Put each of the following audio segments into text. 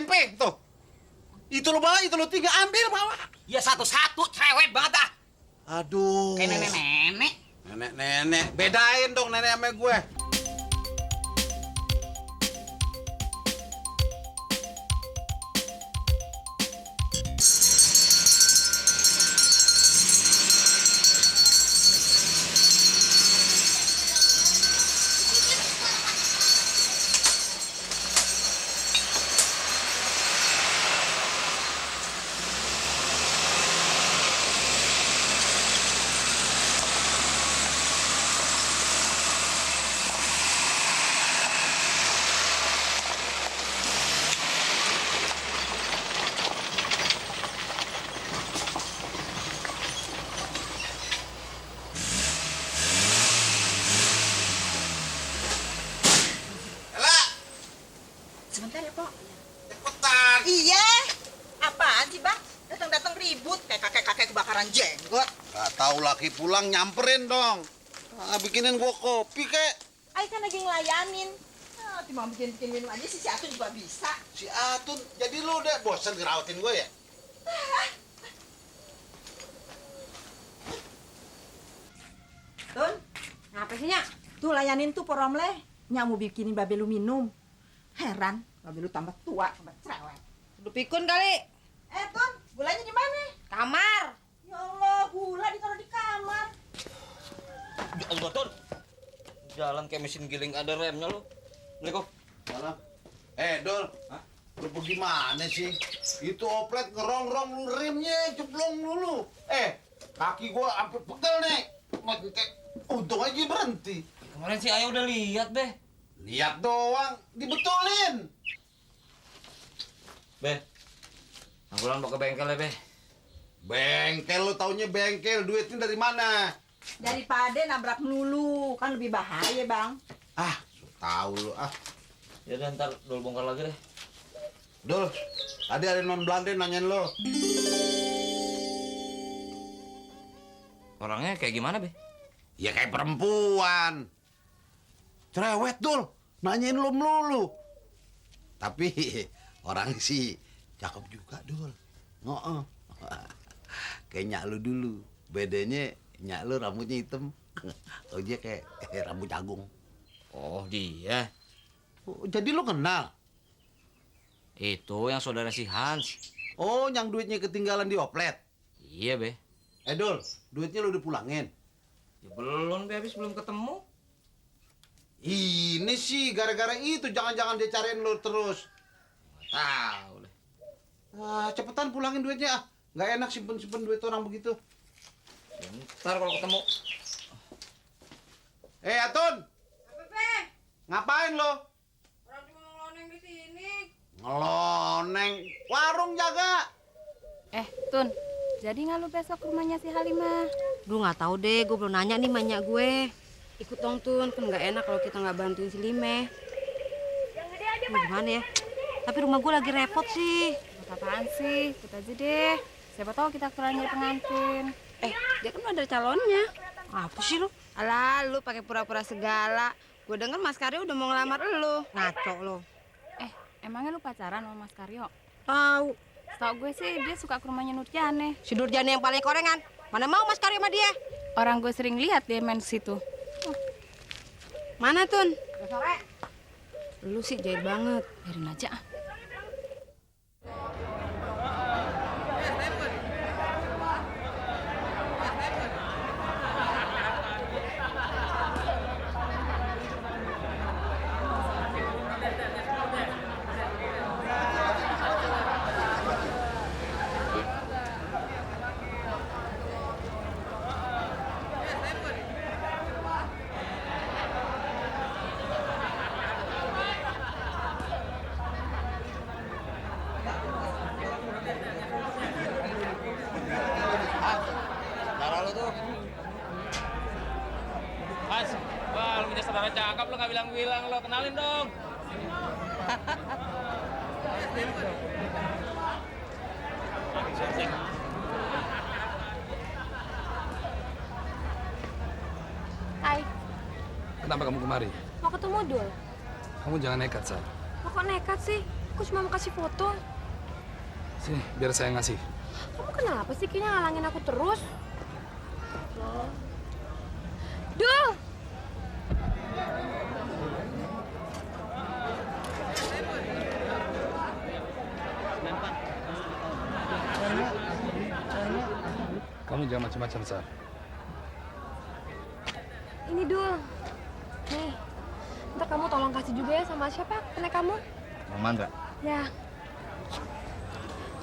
tempe tuh. Itu lo bawa, itu lo 3, ambil bawa. Ya satu-satu, cerewet banget ah. Aduh. Kayak nenek-nenek. Nenek-nenek, bedain dong nenek sama gue. Sebentar ya, Pok. Cepetan. Iya. Apaan sih, Bang? Datang-datang ribut kayak kakek-kakek kebakaran jenggot. Gak tahu laki pulang nyamperin dong. Bikinin gua kopi kek. Ay kan lagi ngelayanin. Timbang bikin minum aja si Atun juga bisa. Si Atun, jadi lu udah bosen ngerawatin gue ya? Tun, ngapa sih, Nyak? Tuh layanin tuh poromleh. Nyak mau bikinin babe lu minum. Heran, babe lu tambah tua, tambah cerewet. Udah pikun kali. Tun, gulanya di mana? Kamar. Ya Allah, gula ditaruh di kamar. Ya Allah, Ton. Jalan kayak mesin giling ada remnya lu. Assalamualaikum. Salam. Dol. Hah? Lu bagaimana sih? Itu oplet ngerongrong lu remnya, jeblong dulu. Kaki gua sampai pegel nih. Untung aja berhenti. Kemarin si Ayah udah lihat, Be. Lihat doang, dibetulin. Be. Aku pulang mau ke bengkel ya, Be. Bengkel lu taunya bengkel, duitnya dari mana? Daripada nabrak melulu, kan lebih bahaya, Bang. Tahu lu Ya udah ntar dulu bongkar lagi deh. Dul, tadi ada non Belanda nanyain lo. Orangnya kayak gimana, Be? Ya kayak perempuan. Cerewet, Dul. Nanyain lo melulu. Tapi orang sih cakep juga, Dul. Ngo'o. Kayak nyak lu dulu. Bedanya nyak lu rambutnya hitam. Oh dia kayak rambut jagung. Oh, dia. Oh, jadi lu kenal? Itu yang saudara si Hans. Oh, yang duitnya ketinggalan di oplet. Iya, Be. Dul, duitnya lu udah pulangin. Ya belum, Be. Habis belum ketemu. Ini sih gara-gara itu jangan-jangan dia cariin lu terus. Nggak tahu deh. Cepetan pulangin duitnya. Nggak enak simpen-simpen duit orang begitu. Ntar kalau ketemu. Atun. Apa, Be? Ngapain lo? Orang cuma ngeloneng di sini. Ngeloneng. Warung jaga. Tun, jadi nggak lu besok ke rumahnya si Halimah? Duh, nggak tahu deh, gue belum nanya nih banyak gue. Ikut dong, Tun, kan nggak enak kalau kita nggak bantuin si Lime. Gimana ya? Tapi rumah gue lagi repot sih. Apaan sih? Ikut aja deh. Siapa tahu kita kurang jadi pengantin. Dia kan udah ada calonnya. Apa sih lu? Alah, lu pakai pura-pura segala. Gue denger Mas Karyo udah mau ngelamar lu. Ngaco lo. Emangnya lu pacaran sama Mas Karyo? Tahu. Setahu gue sih dia suka ke rumahnya Nurjane. Si Nurjane yang paling korengan. Mana mau Mas Karyo sama dia? Orang gue sering lihat dia main situ. Mana, Tun? Sore. Lu sih jahil banget. Biarin aja. Saudara cakep lo nggak bilang-bilang lo, kenalin dong. Hai, Kenapa kamu kemari? mau ketemu Dul. Kamu jangan nekat, Sar. Lo kok nekat sih? aku cuma mau kasih foto. Sini, biar saya ngasih. Kamu kenapa sih kayaknya ngalangin aku terus? Dul! Kamu jangan macam-macam, Sar. Ini Dul. Nih, ntar kamu tolong kasih juga ya sama siapa kenek kamu? Mang Mandra. Ya.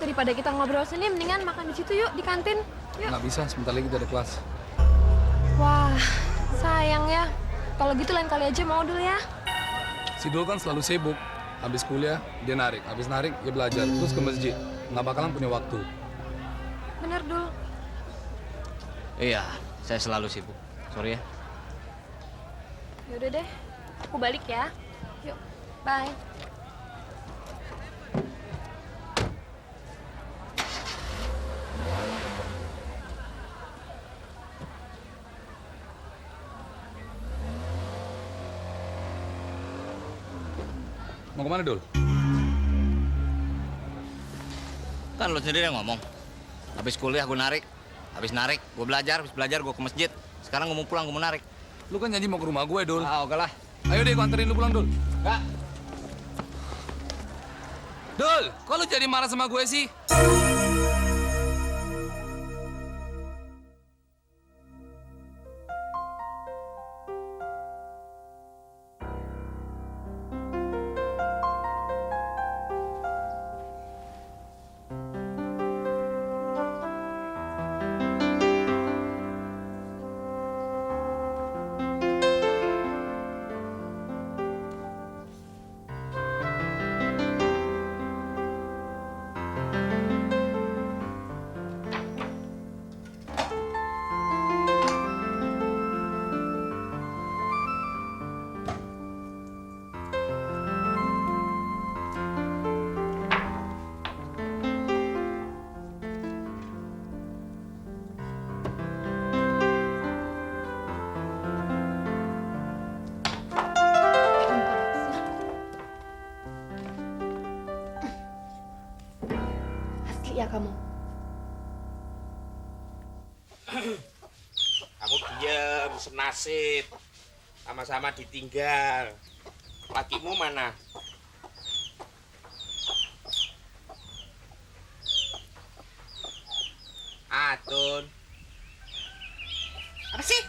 Daripada kita ngobrol sini, mendingan makan di situ yuk, di kantin. Yuk. Nggak bisa, sebentar lagi kita ada kelas. Wah, sayang ya. Kalau gitu lain kali aja mau dulu ya. Si Dul kan selalu sibuk. Habis kuliah, dia narik. Habis narik, dia belajar. Terus ke masjid. Nggak bakalan punya waktu. Bener, Dul. Iya, saya selalu sibuk. Sorry ya. Yaudah deh, aku balik ya. Yuk, bye. Mau kemana, Dul? Kan lo sendiri yang ngomong. Habis kuliah gue narik. Habis narik, gue belajar. Habis belajar, gue ke masjid. Sekarang gue mau pulang, gue mau narik. Lu kan janji mau ke rumah gue, Dul. Ah, oke lah. Ayo deh, gue anterin lu pulang, Dul. Enggak. Dul, kok lu jadi marah sama gue sih? Ya kamu. Kamu diam, senasib. Sama-sama ditinggal. Lakimu mana? Atun. Apa sih?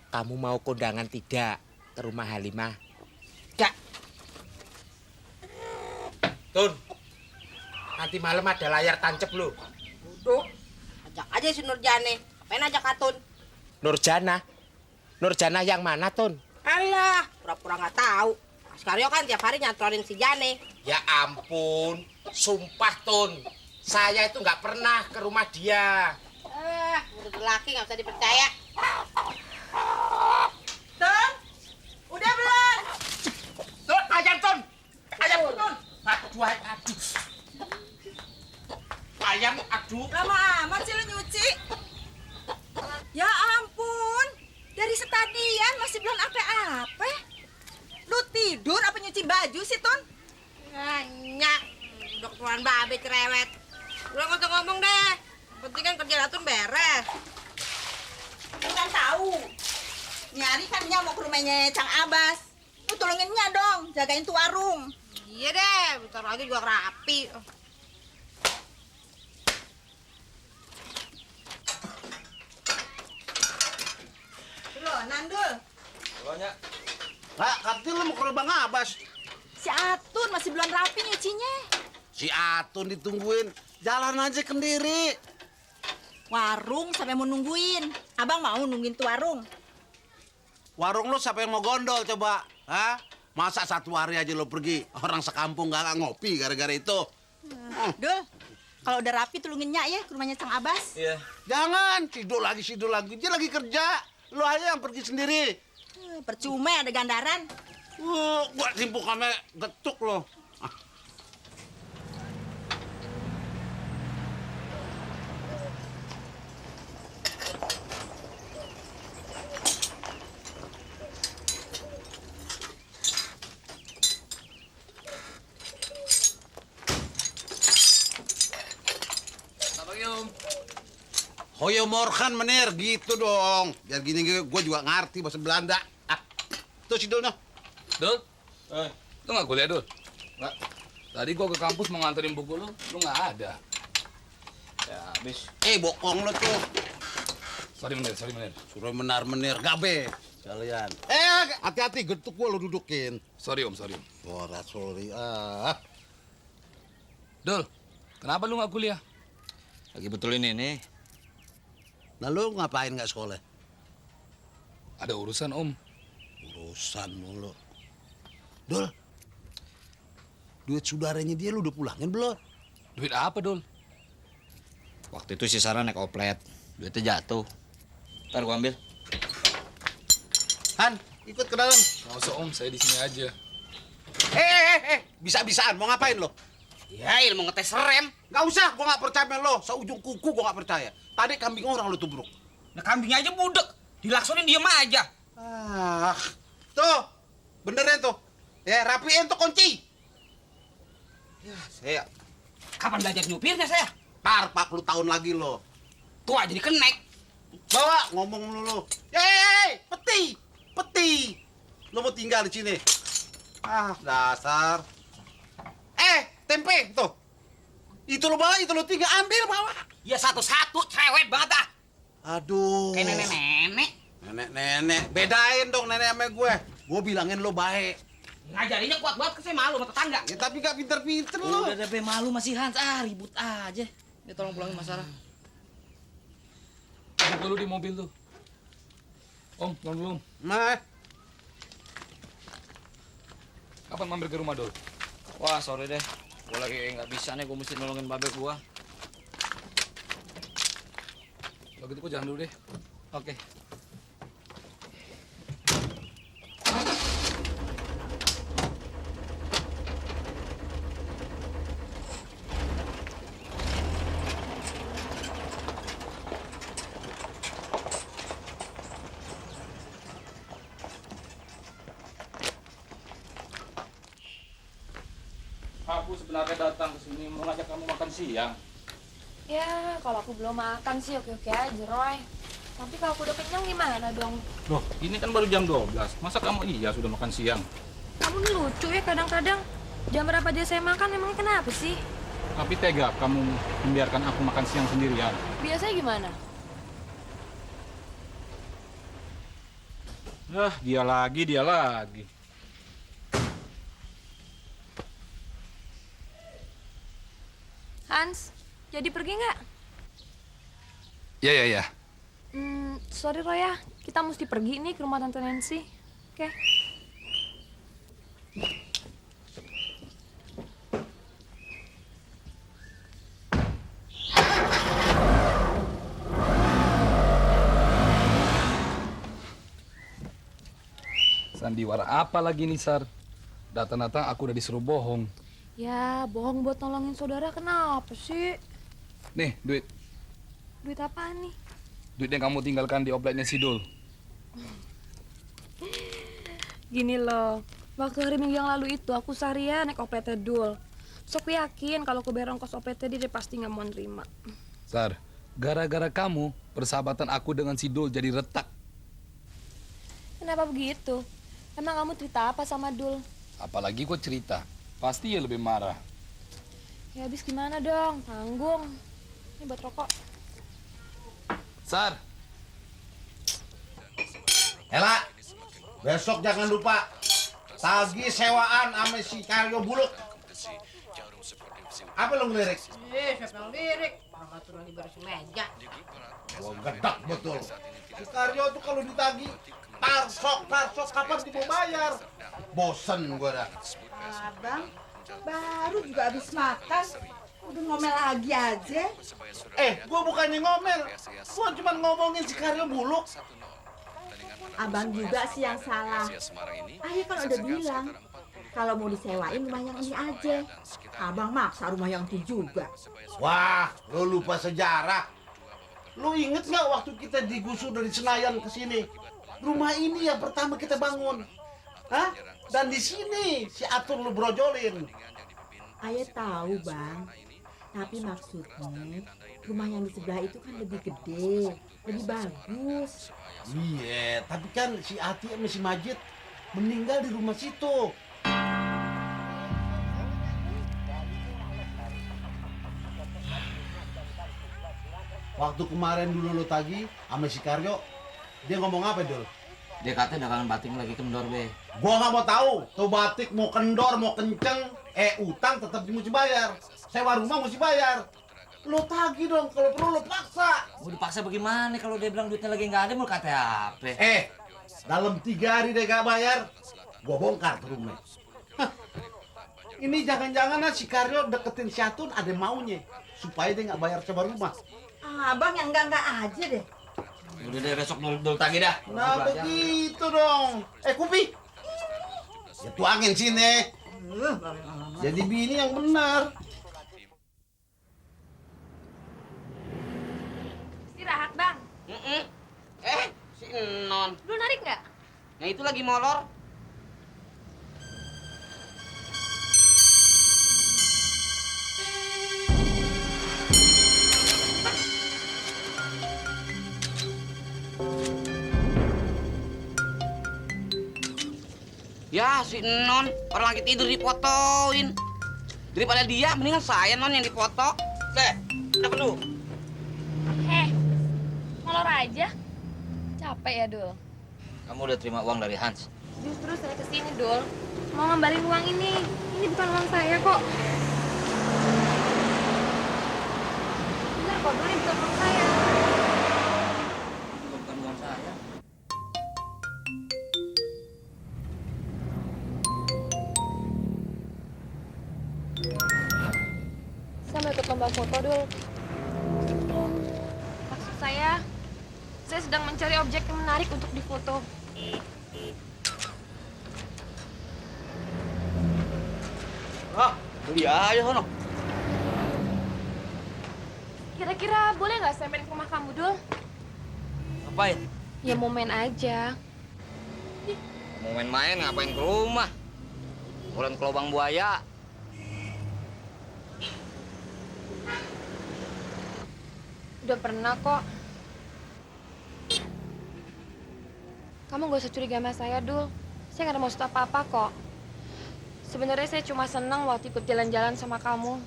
Kamu mau kondangan tidak ke rumah Halimah? Enggak. Tun, nanti malam ada layar tancep lu. Duduk, ajak aja si Nurjane. Ngapain ajak Atun? Nurjana? Nurjana yang mana, Tun? Alah, pura-pura nggak tahu. Mas Karyo kan tiap hari nyatronin si Jane. Ya ampun, sumpah, Tun. Saya itu nggak pernah ke rumah dia. Murid laki nggak bisa dipercaya. Tun, udah belum? Tun, ayam, Tun. Ayam, Tun. Aduh, aduh. Ayam, aduh. Lama amat sih lu nyuci. Ya ampun, dari setadian masih belum apa-apa. Lu tidur apa nyuci baju sih, Tun? Nyak, dokteran babe cerewet. Udah nggak usah ngomong deh. Penting kan kerja Atun beres. Lu kan tahu. Nyari kan Nya mau ke rumahnya Cang Abbas. Lu tolongin Nya dong, jagain tuh warung. Iya deh, bentar lagi juga rapi. Loh, Nandul. Pokoknya Lah, katanya lu mau ke rumah Bang Abbas. Si Atun masih belum rapi nyucinya. Si Atun ditungguin. Jalan aja sendiri. Warung sampai mau nungguin. Abang mau nungguin tuh warung. Warung lu siapa yang mau gondol coba? Hah? Masa satu hari aja lo pergi? Orang sekampung gak ngopi gara-gara itu. Dul, kalau udah rapi tolongin Nya ya ke rumahnya Cang Abbas. iya. Jangan, tidur lagi. Dia lagi kerja. Lu aja yang pergi sendiri. Percuma ada gandaran. Gua timpuk sama getuk lo. Hoyo Morgan menir gitu dong. Biar gini gue juga ngerti bahasa Belanda. Ah, tuh si Dul noh. Dul, lu nggak kuliah, Dul? Nggak. Tadi gua ke kampus mau nganterin buku lu nggak ada. Ya, habis. Bohong lo tuh. Sorry menir. Suruh menar-menir gabe kalian. Hati-hati getuk gua lo dudukin. Sorry om. Sorry. Dul, kenapa lu nggak kuliah? Lagi betulin ini. Nah lu ngapain nggak sekolah? Ada urusan om. Urusan mulu. Dul, duit saudaranya dia lu udah pulangin belum? Duit apa, Dul? Waktu itu si Sarah naik oplet. Duitnya jatuh. Ntar gua ambil. Han, ikut ke dalam. Nggak usah om, saya di sini aja. Bisa-bisaan mau ngapain lo? Ya, ilmu ngetes rem. Nggak usah, gua nggak percaya sama lo. Seujung kuku gua nggak percaya. Tadi kambing orang lo tubruk. Nah, kambingnya aja budek. Dilaksonin diem aja. Tuh, beneran tuh. Ya, rapiin tuh kunci. Ya, saya Kapan belajar nyupirnya saya? tar 40 tahun lagi lo. Tua jadi kenek. Bawa ngomong lu. Peti. Lo mau tinggal di sini. Dasar. Tempe tuh. Itu lo bawa, itu lo tinggal ambil bawa. Ya satu-satu, cerewet banget ah. Aduh. Kayak nenek-nenek. Nenek. Bedain dong nenek sama gue. Gue bilangin lo baik. Ngajarinya kuat banget, saya malu sama tetangga. Ya, tapi gak pinter-pinter lo. Udah deh malu masih Hans. Ribut aja. Dia tolong pulangin Mas Sarah. Buku lu di mobil tuh. Om, belum. Nah, Kapan mampir ke rumah, Dul? Wah, sorry deh. Gua lagi nggak bisa nih, gua mesti nolongin babe gua. Kalau gitu gua jalan dulu deh. Oke. Aku sebenarnya datang ke sini mau ngajak kamu makan siang. Ya, kalau aku belum makan sih oke-oke aja, Roy. Tapi kalau aku udah kenyang gimana dong? Loh, ini kan baru jam 12. Masa kamu sudah makan siang? Kamu nih lucu ya kadang-kadang. Jam berapa aja saya makan, emang kenapa sih? Tapi tega kamu membiarkan aku makan siang sendirian. Biasanya gimana? Dia lagi. Hans, jadi pergi nggak? Ya. Sorry Roy ya, kita mesti pergi nih ke rumah Tante Nancy. Oke. Sandiwara apa lagi nih, Sar? Datang-datang aku udah disuruh bohong. Ya, bohong buat nolongin saudara kenapa sih? Nih, duit. Duit apaan nih? Duit yang kamu tinggalkan di opletnya si Dul. Gini loh, waktu hari Minggu yang lalu itu aku seharian naik OPT Dul. So aku yakin kalau aku bayar ongkos OPT dia pasti nggak mau nerima. Sar, gara-gara kamu, persahabatan aku dengan si Dul jadi retak. Kenapa begitu? Emang kamu cerita apa sama Dul? Apalagi kok cerita, pasti ya lebih marah. Ya habis gimana dong, tanggung. Ini buat rokok. Sar, Ela, besok jangan lupa tagih sewaan sama si Karyo Buluk. Apa lo ngelirik? Siapa yang lirik? Bangga tuh lagi beres meja. Gua gedak betul. Si Karyo tuh kalau ditagih tarsok kapan mau bayar? Bosen gua dah. Abang, baru juga habis makan. Udah ngomel lagi aja. Gua bukannya ngomel. Gua cuma ngomongin si Karyo Buluk. Abang juga sih yang salah. Ayah kan udah bilang, kalau mau disewain rumah yang ini aja. Abang maksa rumah yang itu juga. Wah, lo lupa sejarah. Lo inget nggak waktu kita digusur dari Senayan ke sini? Rumah ini yang pertama kita bangun. Hah? Dan di sini si Atur lo brojolin. Ayah tahu bang, Tapi maksudnya rumah yang di sebelah itu kan lebih gede, lebih bagus. Iya, tapi kan si Ati sama si Majid meninggal di rumah situ. Waktu kemarin dulu lo tagi sama si Karyo, dia ngomong apa, Dul? Dia katanya dagangan batik lagi kendor, be. Gua nggak mau tahu. Tuh batik mau kendor, mau kenceng, utang tetap mesti bayar. Sewa rumah mesti bayar. Lo tagi dong, kalau perlu lo paksa. Mau dipaksa bagaimana kalau dia bilang duitnya lagi nggak ada, mau kata apa? Dalam 3 hari dia gak bayar, gua bongkar tuh rumah. Hah, ini jangan-jangan si Karyo deketin si Atun ada maunya supaya dia nggak bayar sewa rumah. Abang yang enggak aja deh. Udah deh, besok dul tagi dah. Nah begitu dong. Kupi. Ya tuangin sini. Jadi bini yang benar. Istirahat, Bang. Si Non. Lu narik nggak? Nah itu lagi molor. Ya si Non, orang lagi tidur difotoin. Daripada dia, mendingan saya Non yang difoto. Kenapa lu? Molor aja. Capek ya, Dul. Kamu udah terima uang dari Hans? Justru saya kesini, Dul. Mau ngembalin uang ini. Ini bukan uang saya kok. Benar kok, Dul, ini bukan uang saya. Bukan uang saya. Saya mau ikut lomba foto, Dul. Maksud saya sedang mencari objek yang menarik untuk difoto. Beli aja sono. Kira-kira boleh nggak saya main ke rumah kamu, Dul? Ngapain? Ya mau main aja. Mau main-main ngapain ke rumah? Bulan ke lubang buaya. Udah pernah kok. Kamu gak usah curiga sama saya, Dul. Saya gak ada maksud apa-apa kok. Sebenarnya saya cuma senang waktu ikut jalan-jalan sama kamu.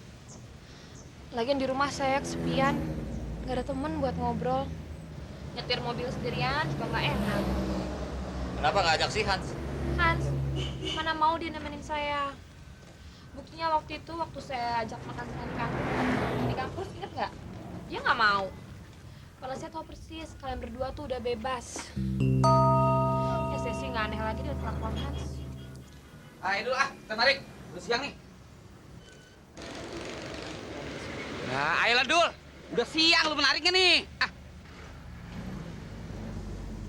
Lagian di rumah saya kesepian. Gak ada temen buat ngobrol. Nyetir mobil sendirian juga gak enak. Kenapa nggak ajak si Hans? Hans, mana mau dia nemenin saya? Buktinya waktu itu, waktu saya ajak makan siang di kampus, inget nggak? Dia nggak mau. Kalau saya tahu persis, kalian berdua tuh udah bebas. Ya saya sih nggak aneh lagi dengan kelakuan Hans. Ayo dulu kita tarik. Udah siang nih. Nah, ayolah Dul. Udah siang lu menariknya nih.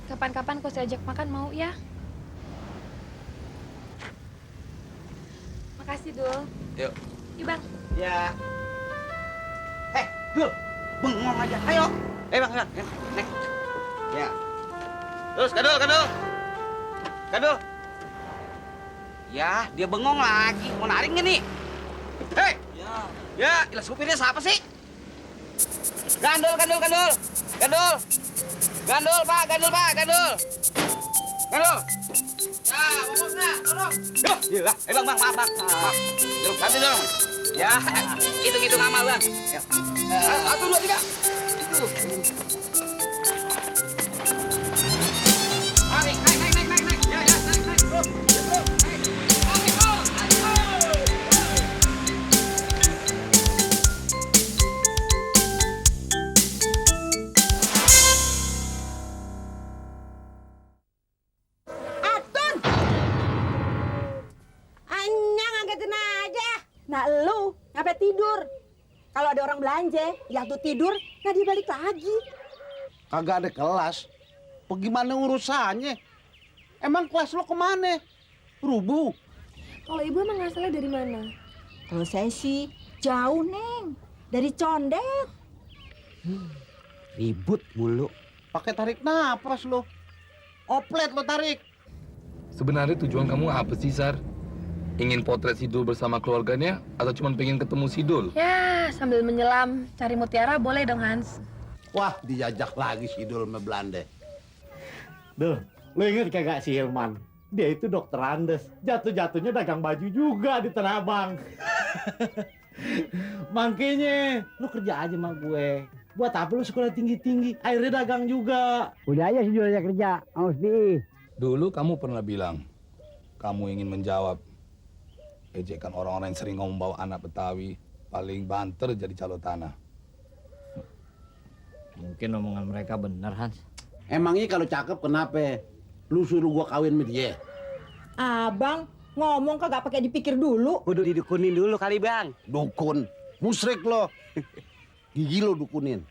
Kapan-kapan kau saya ajak makan mau ya? Makasih, Dul. Yuk. Yuk, Bang. Ya. Dul, bengong aja. Ayo. Bang, naik. Ya. Terus, Kadul. Ya, dia bengong lagi. Mau narik nggak nih? Hei. Ya, ilah supirnya siapa sih? Gandul. Gandul, Pak. Gandul. Ya, ngomong nggak? Tolong. Gila. Bang, maaf. Ganti dong. Ya, hitung amal, Bang. Ya. 1, 2, 3. Naik. Ya, naik. Bro. Nah lu, ngapain tidur? Kalau ada orang belanja, ya tuh tidur, nah dia balik lagi. Kagak ada kelas. Bagaimana urusannya? Emang kelas lo kemana? Rubuh. Kalau ibu emang asalnya dari mana? Kalau saya sih jauh, Neng. Dari Condet. Ribut mulu. Pakai tarik napas lo. Oplet lo tarik. Sebenarnya tujuan kamu apa sih, Sar? Ingin potret Sidul bersama keluarganya atau cuma pengen ketemu Sidul? Ya, sambil menyelam cari mutiara boleh dong, Hans. Wah, diajak lagi si Dul sama Belanda. Duh, lo inget kagak si Hilman? Dia itu dokter Andes. Jatuh-jatuhnya dagang baju juga di Tanah Abang. Makanya, lo kerja aja sama gue. Buat apa lo sekolah tinggi-tinggi? Akhirnya dagang juga. Udah aja sih jualnya kerja, Mas Bi. Dulu kamu pernah bilang, kamu ingin menjawab ejekan orang-orang yang sering ngomong bahwa anak Betawi paling banter jadi calo tanah. Mungkin omongan mereka benar, Hans. Emangnya kalau cakep kenapa? Lu suruh gua kawin sama dia? Abang ngomong kagak pakai dipikir dulu. Kudu didukunin dulu kali, Bang. Dukun. Musrik lo. Gigi lo dukunin.